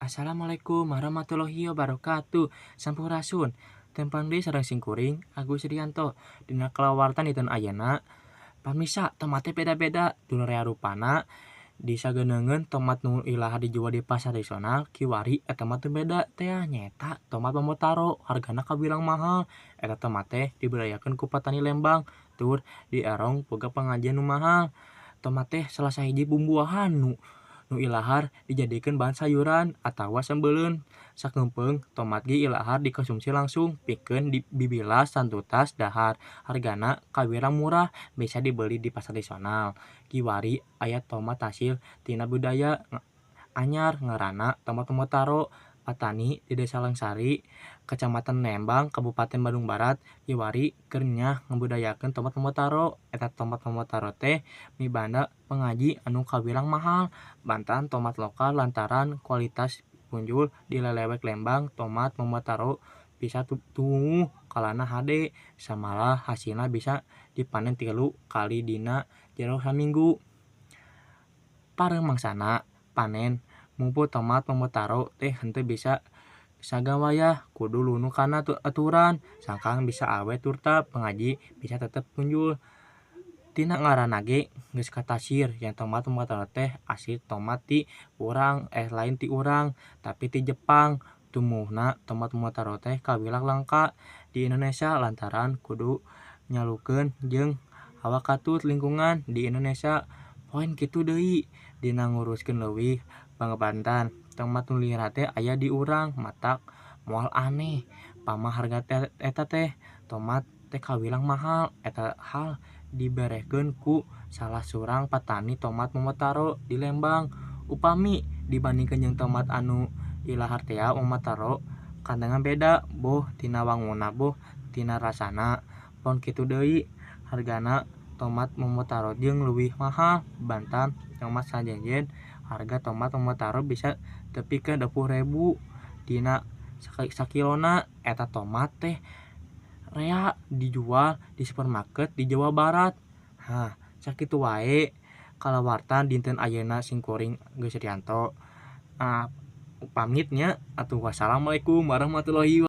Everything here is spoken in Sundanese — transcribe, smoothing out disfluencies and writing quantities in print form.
Assalamualaikum warahmatullahi wabarakatuh. Sampurasun. Tepang deui sareng simkuring Agus Rianto. Dina kalawartan dinten ayeuna, pamirsa, tomat teh beda-beda dina rea rupana. Disageneungeun tomat nu ilahar dijual di pasar tradisional kiwari eta mah teu beda teh, nyaeta tomat Momotaro hargana kabilang mahal. Eta tomat teh dibudidayakeun ku petani Lembang tur dierong boga pangajian nu mahal. Tomat teh salah sahiji bumbuahan nu ilahar dijadikeun bahan sayuran atawa sambeuleun. Sakeumpeung tomat ge ilahar dikonsumsi langsung pikeun dibibilas satutas dahar. Hargana kawilang murah, bisa dibeli di pasar tradisional. Kiwari aya tomat hasil tina budidaya anyar, ngaranna tomat Momotaro. Patani di Desa Lengsari, Kecamatan Lembang, Kabupaten Bandung Barat, kiwari keur nyaah ngabudidayakeun tomat Momotaro. Eta tomat Momotaro teh mibanda pangaji anu kawilang mahal bantan tomat lokal lantaran kualitas punjul di lelewek Lembang. Tomat Momotaro bisa tuwuh kalana hade, samalah hasilna bisa dipanen 3 kali dina jero saminggu. Pareum mangsana panen ngumpul tomat Momotaro teh henteu bisa sagawayah, kudu lunuk kana aturan sangkan bisa awet turta pangaji bisa tetep punjul. Tina ngaranna ge geus katasir yen tomat Momotaro teh asli tomat ti urang, lain ti urang tapi ti Jepang. Tumuwuhna tomat Momotaro teh kawilang langka di Indonesia lantaran kudu nyalukeun jeung hawa katut lingkungan di Indonesia. Poin kitu deui dina nguruskeun leuwih pangebantan tomat nu lira teh aya di urang, matak moal aneh pama harga eta teh tomat teh kawilang mahal. Eta hal diberekeun ku salah surang petani tomat Momotaro di Lembang. Upami dibandingkeun jeung tomat anu ilahar tea, Momotaro kantengan beda, boh tina wangunna boh tina rasana. Pon kitu deui, hargana tomat Momotaro jeung leuwih mahal bantan tomat sajejen. Harga tomat Momotaro bisa tepi ka 20.000 dina sakilona. Eta tomat teh rea dijual di supermarket di Jawa Barat. Hah, sakitu wae kalawartan dinten ayeuna, simkuring Agus Rianto pamit nya atuh. Wassalamualaikum warahmatullahi.